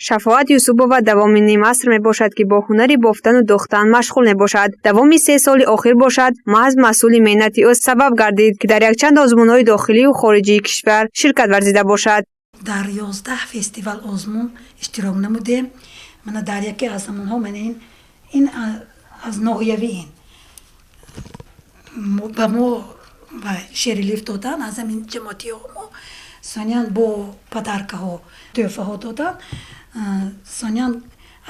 Шафоат Юсупова давоми ним аср мебошад, ки бо ҳунари бофтану дӯхтан машғул мебошад. Давоми 3 соли охир бошад, маҳз маҳсули меҳнати ӯ сабаб гардид, ки дар якчанд озмунҳои дохилию хориҷии кишвар ширкат варзида бошад. Дар 11 фестивал, озмун иштирок намудем. Мана, дар яке аз ҳамонҳо, мана ин аз ноҳиявӣ, ин ба мо шерилиф додан аз ҳамин ҷамоатиҳо. Мо сониян бо подаркаҳо, тӯҳфаҳо додан. Сониян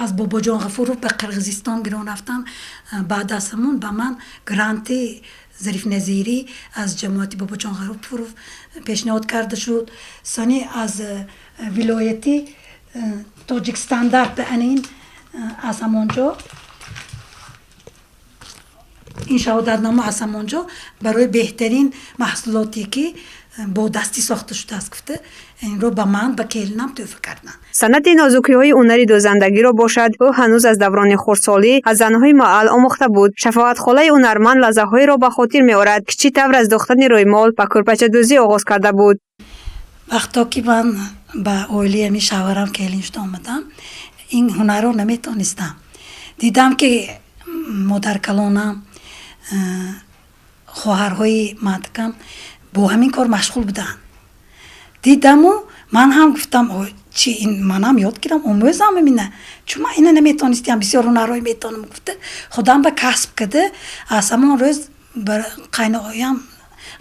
аз Бобоҷон Ғафуров ба Қирғизистон гирон рафтан. Баъд аз ҳамун ба ман гранти Зариф Назирӣ аз ҷамоати Бобоҷон Ғафуров пешниҳод карда шуд. Сони аз вилояти Тоҷикстандарт, анин аз ҳамон ҷо ин шаҳодатнома, аз ҳамон ҷо барои беҳтарин маҳсулоте, ки бо дастӣ сохта шудааст, гуфта, инро ба ман, ба келинам тӯҳфа карданд. Санъати нозукиҳои ҳунари дӯзандагиро бошад, ӯ ҳанӯз аз даврони хурдсолӣ аз занҳои маҳал омӯхта буд. Шафоатхолаи ҳунарманд лаҳзаҳоеро ба хотир меорад, ки чӣ тавр аз дӯхтани рӯймол ба кӯрпачадӯзӣ оғоз карда буд. Вақто ки ман ба оилаи ҳамин шавҳарам келин шуда омадам, ин ҳунарро наметонистам. Дидам, ки модаркалонам, хоҳарҳои мардакам бо ҳамин кор машғул буданд. Дидаму ман ҳам гуфтам, чи ин манам ёд гирам, омӯзам ина, чун ман ина наметонистиам, бисёр ҳунарҳое метонам, гуфта, худам ба касб карда, аз ҳамон рӯз ба қайноям,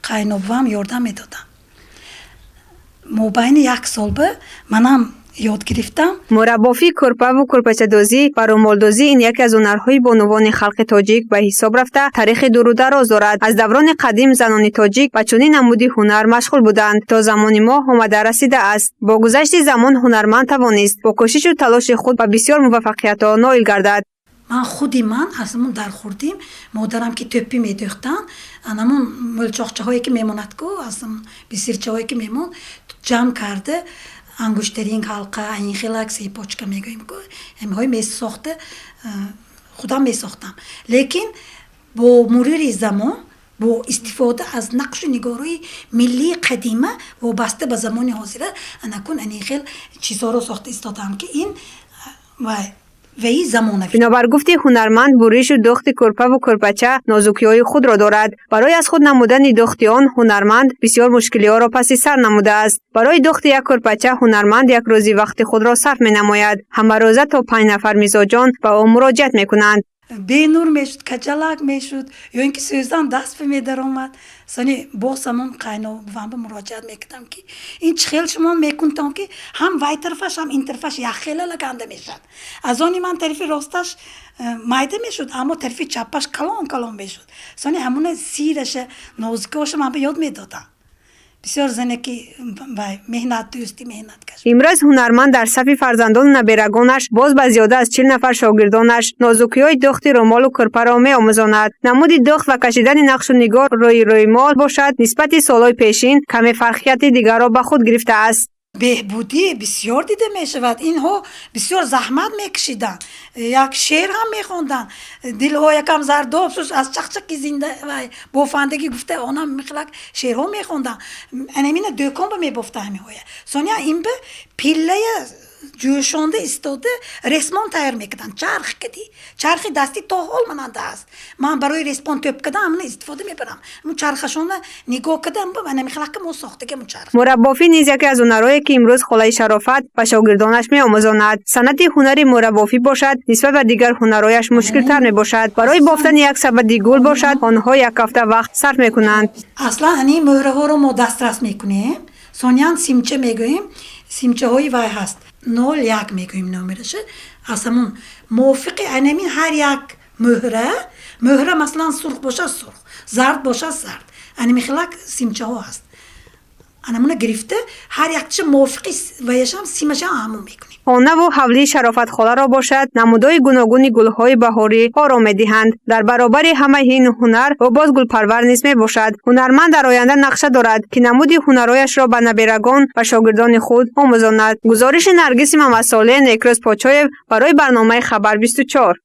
қайнобувам ёрдам медодам. Мобайни як сол ба манам ёд гирифтам. Мӯрабофӣ, кӯрпаву кӯрпачадӯзӣ ва рӯмолдӯзӣ — ин яке аз ҳунарҳои бонувони халқи тоҷик ба ҳисоб рафта, таърихи дуру дароз дорад. Аз даврони қадим занони тоҷик ба чунин намуди ҳунар машғул буданд, то замони мо омада расидааст. Бо гузашти замон ҳунарманд тавонист бо кӯшишу талоши худ ба бисёр муваффақиятҳо ноил гардад. Ман худи ман аз ҳамон дар хурдим модарам ки тӯппӣ медӯхтанд, анамон мӯлчоқчаҳое ки мемонад ку, аз бисирчаҳое ки мемонд, ҷамъ карда, ангуштарин, ҳалқа, ин хелак цепочка мегӯем ку, ҳамиҳои месохта, худам месохтам. Лекин бо мурури замон, бо истифода аз нақшу нигоҳҳои миллии қадима, вобаста ба замони ҳозира, анакун ани хел чизҳоро сохта истодам, ки ин вай ваи замонавӣ. Бинобар гуфти ҳунарманд, буришу дӯхти кӯрпаву кӯрпача нозукиҳои худро дорад. Барои аз худ намудани дӯхти он ҳунарманд бисёр мушкилиҳоро паси сар намудааст. Барои дӯхти як кӯрпача ҳунарманд як рӯзи вақти худро сарф менамояд. Ҳамарӯза то 5 нафар мизоҷон ба ӯ муроҷиат мекунанд. Бенур мешуд, каҷалак мешуд ё ин ки сӯзан даст медаромад. Сони боз ҳамон қайнобувамба муроҷиат мекардам, ки ин чӣ хел шумо мекунтон, ки ҳам вай тарафаш, ҳам ин тарафаш якхела лаганда мешавад? Аз они ман тарафи росташ майда мешуд, аммо тарафи чаппаш калон калон мешуд. Сони ҳамуна сираша, нозукиҳоша ман ба ёд медодам. Бисёр зане ки меҳнатдӯсти, меҳнаткаш. Имрӯз ҳунарманд дар сафи фарзандону наберагонаш боз ба зиёда аз 40 нафар шогирдонаш нозукиҳои дӯхти рӯмолу кӯрпаро меомӯзонад. Намуди дӯхт ва кашидани нақшу нигор рӯи рӯймол бошад, нисбати солҳои пешин каме фарқияти дигарро ба худ гирифтааст. Беҳбудӣ бисёр дида мешавад. Инҳо бисёр заҳмат мекашиданд, як шеър ҳам мехонданд: «Дилҳо якам зардоб шуд аз чақчақи зинда бофандагӣ», гуфта, онам михлак шеърҳо мехонданд. Анамина дӯкон ба мебофта ҳамиҳоя. Сония ин ба пиллая ҷӯшонда истода ресмон тайёр мекарданд, чарх кади, чархи дастӣ то ҳол мананда аст. Ман барои ресмон тӯп кардам ҳамина истифода мебарам. Ҳамун чархашона нигоҳ кардам, анамихлака мо сохтагам чарх. Мӯрабофӣ низ яке аз ҳунарҳое, ки имрӯз холаи Шарофат ба шогирдонаш меомӯзонад. Санъати ҳунари мӯрабофӣ бошад, нисбат ба дигар ҳунарҳояш мушкилтар мебошад. Барои бофтани як сабади гул бошад, онҳо як ҳафта вақт сарф мекунанд. Аслан ани мӯҳраҳоро мо дастрас мекунем. Сониян симча мегӯем, симчаҳои вай ҳаст, 01 мегӯем номераша. Аз ҳамон мувофиқи анамин ҳар як мӯҳра, масалан, сурх бошад сурх, зард бошад зард, анамихелак симчаҳо ҳаст. Анамуна гирифта, ҳар якча мувофиқи ваяшам, симашам ҳамон мекунем. Хонаву ҳавлии Шарофатхоларо бошад, намудҳои гуногуни гулҳои баҳорӣ оро медиҳанд. Дар баробари ҳамаи ин ҳунар ӯ боз гулпарвар низ мебошад. Ҳунарманд дар оянда нақша дорад, ки намуди ҳунарҳояшро ба наберагон ва шогирдони худ омӯзонад. Гузориши Наргиси Мамадсолеҳ, Некрӯз Почоев барои барномаи «Хабар 24».